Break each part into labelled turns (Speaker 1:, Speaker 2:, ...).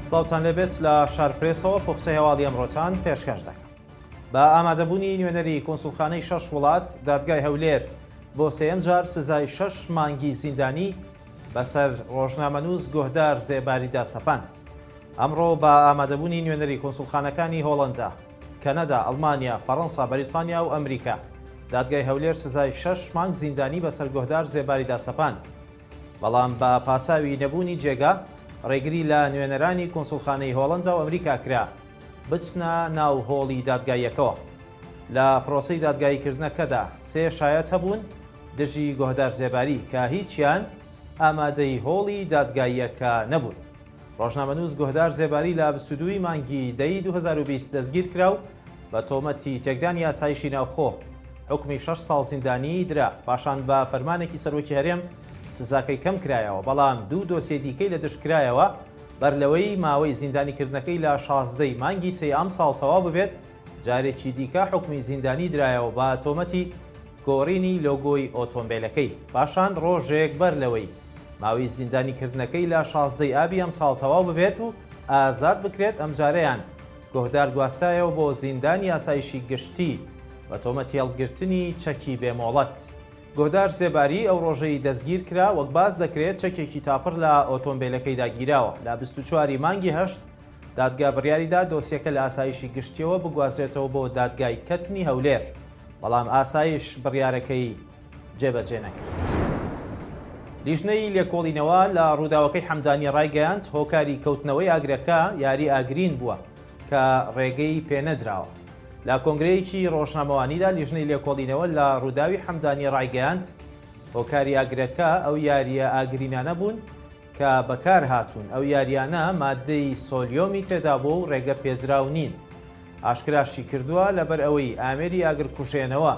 Speaker 1: سڵاوتان لێبێت لە شارپرێسەوە پوختەی هەواڵی ئەمڕۆتان پێشکەش دەکەم. بە ئامادەبوونی نوێنەری کونسوڵخانەی شەش وڵات، دادگای هەولێر بۆ سێیەم جار سزای شەش مانگی زیندانی بەسەر ڕۆژنامەنووس گۆهدار زێباریدا سەپاند. ئەمڕۆ بە ئامادەبوونی نوێنەری کونسوڵخانەکانی هۆڵەندا، کەنەدا، ئەڵمانیا، فەڕەنسا، بەریتانیا و ئەمریکا، دادگای هەولێر سزای شەش مانگ زیندانی بەسەر گۆهدار زێباریدا سەپاند. بەڵام بە پاساوی نەبوونی جێگا، ڕێگری لە نوێنەرانی کونسوڵخانەی هۆڵەندا و ئەمریکا کرا بچنە ناو هۆڵی دادگاییەکەوە. لە پرۆسەی دادگاییکردنەکەدا سێ شایەت هەبوون دژی گۆهدار زێباری کە هیچیان ئامادەی هۆڵی دادگاییەکە نەبوون. ڕۆژنامەنووس گۆهدار زێباری لە 22 ی مانگی دە ی 2020 دەستگیرکرا و بە تۆمەتی تێکدانی ئاسایشی ناوخۆ حوکمی شەش ساڵ زیندانیی درا، پاشان بە فەرمانێکی سەرۆکی هەرێم سزاکەی کەمکرایەوە، بەڵام دوو دۆسیەی دیکەی لە دژ کرایەوە بەر لەوەی ماوەی زیندانیکردنەکەی لە 16 ی مانگی سێی ئەمساڵ تەواو ببێت، جارێکی دیکە حوکمی زیندانی درایەوە بە تۆمەتی گۆڕینی لۆگۆی ئۆتۆمبێلەکەی، پاشان ڕۆژێک بەر لەوەی ماوەی زیندانیکردنەکەی لە 16 ی ئابی ئەمساڵ تەواو ببێت و ئازاد بکرێت، ئەمجارەیان گۆهدار گواسترایەوە بۆ زیندانی ئاسایشی گشتی بە تۆمەتی هەڵگرتنی چەکی بێ مۆڵەت. گۆهدار زێباری ئەو ڕۆژەی دەستگیرکرا، وەک باس دەکرێت چەکێکی تاپڕ لە ئۆتۆمبێلەکەیدا گیراوە. لە 24 ی مانگی هەشت دادگا بڕیاریدا دۆسیەکە لە ئاسایشی گشتییەوە بگوازرێتەوە بۆ دادگای کەتنی هەولێر، بەڵام ئاسایش بڕیارەکەی جێبەجێ نەکرد. لیژنەی لێکۆڵینەوە لە ڕووداوەکەی حەمدانی ڕایگەیاند، هۆکاری کەوتنەوەی ئاگرەکە یاری ئاگرین بووە کە ڕێگەی پێنەدراوە. لە کۆنگرەیەکی ڕۆژنامەوانیدا لیژنەی لێکۆڵینەوە لە ڕووداوی حەمدانی ڕایگەیاند، هۆکاری ئاگرەکە ئەو یارییە ئاگرینانە بوون کە بەکارهاتوون، ئەو یارییانە ماددەی سۆلیۆمی تێدابووە و ڕێگە پێدراو نین. ئاشکراشی کردووە، لەبەر ئەوەی ئامێری ئاگرکوژێنەوە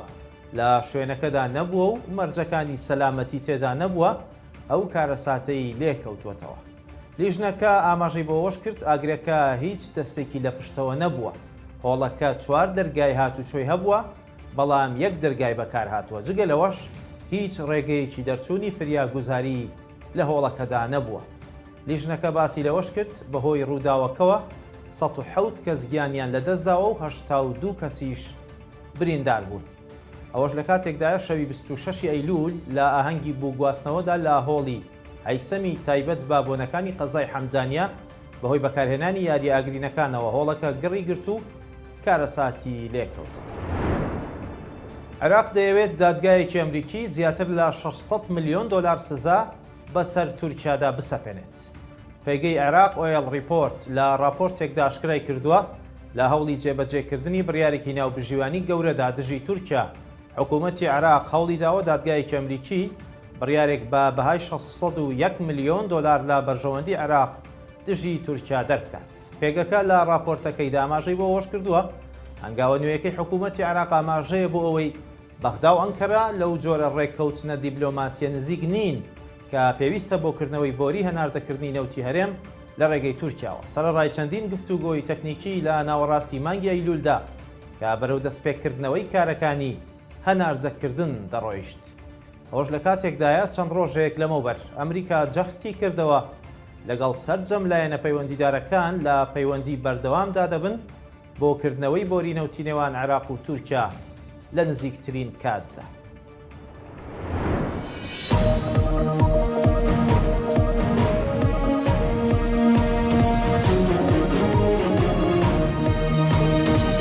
Speaker 1: لە شوێنەکەدا نەبووە و مەرجەکانی سەلامەتی تێدا نەبووە، ئەو کارەساتەی لێکەوتووەتەوە. لیژنەکە ئاماژەی بەوەش کرد، ئاگرەکە هیچ دەستێکی لە پشتەوە نەبووە، هۆڵەکە چوار دەرگای هاتوچۆی هەبووە، بەڵام یەک دەرگای بەکارهاتووە، جگە لەوەش هیچ ڕێگەیەکی دەرچوونی فریاگوزاری لە هۆڵەکەدا نەبووە. لیژنەکە باسی لەوەش کرد، بەهۆی ڕووداوەکەوە 107 کەس گیانیان لەدەستداوە و 82 کەسیش بریندار بوون. ئەوەش لە کاتێکدایە شەوی 26 ی ئەیلوول لە ئاهەنگی بووکگواستنەوەدا لە هۆڵی هەیسەمی تایبەت بە بۆنەکانی قەزای حەمدانیە بەهۆی بەکارهێنانی یارییە ئاگرینەکانەوە هۆڵەکە گڕی گرت و کارەساتی لێکەوتەوە. عێراق دەیەوێت دادگایەکی ئەمریکی زیاتر لە 600 ملیۆن دۆلار سزا بەسەر تورکیادا بسەپێنێت. پێگەی عێراق ئۆیڵ ڕیپۆرت لە ڕاپۆرتێکدا ئاشکرای کردووە، لە هەوڵی جێبەجێکردنی بڕیارێکی ناوبژیوانی گەورەدا دژی تورکیا، حکوومەتی عێراق هەوڵیداوە دادگایەکی ئەمریکی بڕیارێک بە بەهای 601 ملیۆن دۆلار لە بەرژەوەندی عێراق دژی تورکیا دەربکات. پێگەکە لە ڕاپۆرتەکەیدا ئاماژەی بۆ ئەوەشکردووە، هەنگاوە نوێیەکەی حکوومەتی عێراق ئاماژەیە بۆ ئەوەی بەغدا و ئەنکەرە لەو جۆرە ڕێککەوتنە دیبلۆماسییە نزیک نین کە پێویستە بۆ کردنەوەی بۆری هەناردەکردنی نەوتی هەرێم لە ڕێگەی تورکیاوە، سەرەڕای چەندین گفتوگۆی تەکنیکی لە ناوەڕاستی مانگی ئەیلولدا کە بەرەو دەستپێکردنەوەی کارەکانی هەناردەکردن دەڕۆیشت. ئەوەش لە کاتێکدایە چەند ڕۆژێک لەمەوبەر ئەمریکا جەختی کردەوە لەگەڵ سەرجەم لایەنە پەیوەندیدارەکان لە پەیوەندی بەردەوامدا دەبن بۆ کردنەوەی بۆری نەوتی نێوان عێراق و تورکیا لە نزیکترین کاتدا.